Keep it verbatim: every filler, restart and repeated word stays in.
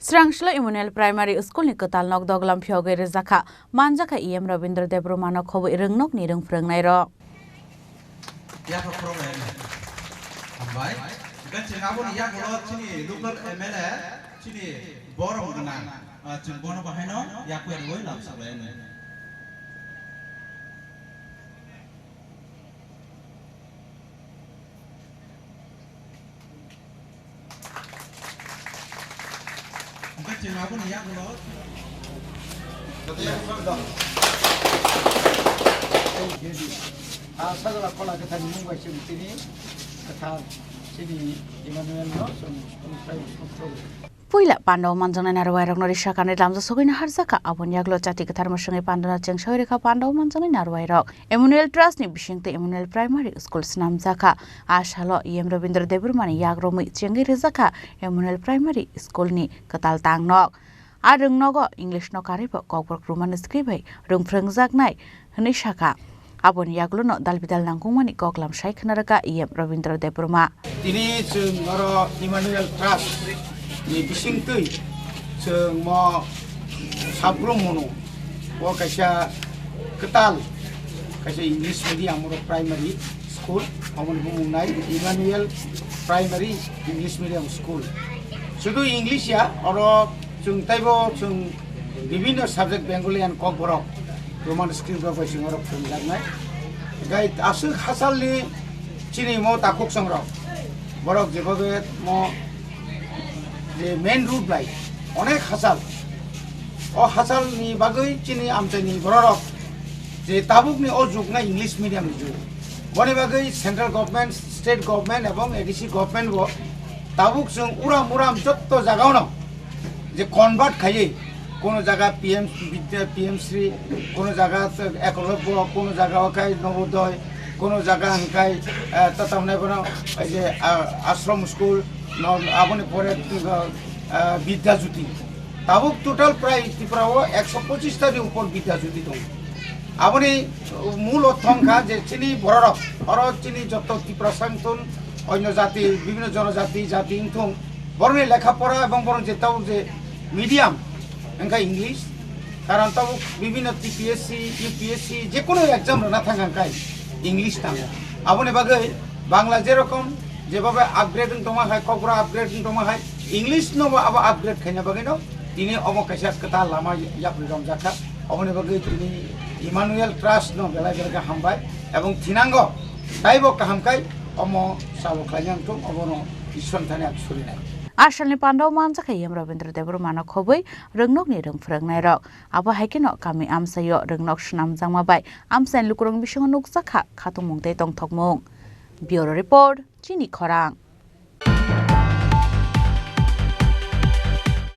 Srangslo Emmanuel Primary School ni kwtal nok doglam phiyogwi rwjakha, manjakha E M Rabindra Debbarma no khobwi rwngnokni rwngphrwngnairok. Yakho khoroknai hambai. Hwnkhe chwng aboni yagulo chini local M L A, chini borom gwnang, ah, chwng bono bahaino yakwi rwui lamsaklai anw. Hwnkhe chwng aboni yagulo. Ah, Sajla Khola Kwtharni mung bai chwng tini kwthar chini Emmanuel no chwng khulumsai khulumsai. Puila Pandao manjaknai narwai rokno risa kanwi lamjak sogwino harjakha, aboni yagulo chati kwthar mwswngwi Pandao no chwng sawi rwkha Pandao manjaknai narwai rok. Emmanuel Trust ni bisingtwi Emmanuel Primary School swnamjakha. A salo E M Rabindra Debbarma ni yak romwi chengwi rwjakha Emmanuel Primary School ni kwtal tangnok. A rwngnogo English no karwibo Kokborok Roman script bai rwngphrwngjaknai hwnwi sakha. Aboni yagulono dal bidal nangkukmani koklam sai khna rwkha E M Rabindra Debbarma. Tini chwng oro Emmanuel Trust ni bisingtwi chwng mo sabrum mano. O kaisa kwtal, kaisa English medium oro primary school, aboni bumung nai Emmanuel Primary English Medium School. Sudu English ya, oro chwng taibo chwng bibinno subject Bengali and Kokborok Roman script rok bai chwng oro phwrwngjaknai. Gai aswk hasalni chini mo takhuk songrok, borok jebobe mo je main road bai onek hasal. O hasalni bagwi chini amchaini bororok je tabukni o jug na English medium ni jug. Boni bagwi central government, state government ebong A D C government bo tabuk chwng uram uram jotto jagao no je convert khaiwi, kono jaga P M Vidya, P M Shri, kono jaga Ekolobya, kono jaga o khai Nobodoy, kono jaga hwnkhe, eh, tatamnai bono ei je, ah, ashram school, no, aboni pore, ah, Vidya Jyoti. Tabuk total prai Tripura o ekso pochis ta ni upor Vidya Jyoti tongo. Aboni mul ortho wngkha je chini bororok, oro chini joto Tiprasa wngthun, onyo jati, bibhinno jonojati, jati wngthung, borokni lekha pora ebong borok je tabuk je medium wngkha English, karon tabuk bibhinno T P S C, U P S C, jekono exam rwna thang kha wngkha English tango. Aboni bagwi Bangla jerokom jebhabe upgrade wng tongma hai, Kokborok upgrade wng tongma hai, English no bo abo upgrade khaina bagwi no tini omo kaisa kwtal lama yapri romjak kha. Oboni bagwi tini Emmanuel Trust no belai belai khe hambai ebong thinango taibo kaham khai omo sabo khlaina wngthung, obono Ishwar thani ang surinai. Asalni pandao manjakha E M Rabindra Debbarma no khobwi rwngnokni rwngphrwngnairok. Abo hai kheno kami amchaio rwngnok swnamjakma bai amchaini lukurokni bisingo nukjakha khatungmung tei tongthokmung. Bureau Report, Chini Khorang.